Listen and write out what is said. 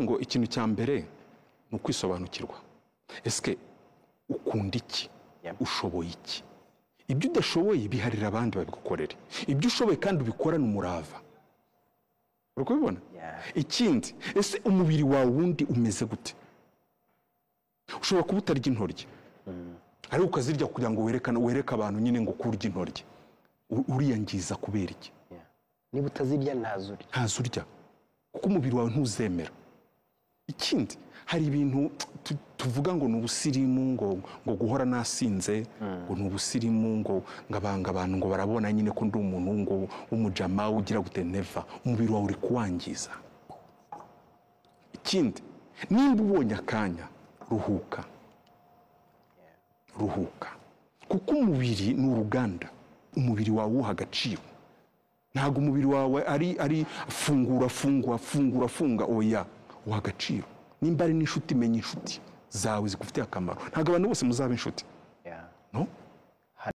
Ngo ikintu cya mbere ni ukwisobanukirwa. Ese ukunda iki? Ushoboye iki? Ibyo udashoboye biharira abandi babigukorere. Ibyo ushoboye kandi ubikorane umurava. Uri kubibona? Ikindi, ese umubiri wawe wundi umeze gute? Ushobora kuba utarya intoryi, ariko ukazirya kugira ngo werekane, wereke abantu nyine ngo kurya intoryi. Uriyangiza kubera iki? Niba utazirya, ntazurya. Ntazurya, kuko umubiri wawe ntuzemera. Ikindi, hari ibintu tuvuga ngo ni ubusirimu, ngo guhora nasinze ngo ni ubusirimu, ngo abanga abantu ngo barabona nyine ko ndi umuntu ngo w'umujama ugira gute. Never. Umubiri wawe uri kuwangiza. Ikindi, nimba ubonye akanya, ruhuka, ruhuka, kuko umubiri ni uruganda. Umubiri wawe uwuha agaciro. Ntabwo umubiri wawe ari fungura, fungura, fungura, funga. Oya, uha agaciro. Nimba ari n'inshuti, menya inshuti zawe zigufitiye akamaro. Ntabwo abantu bose muzaba inshuti. No.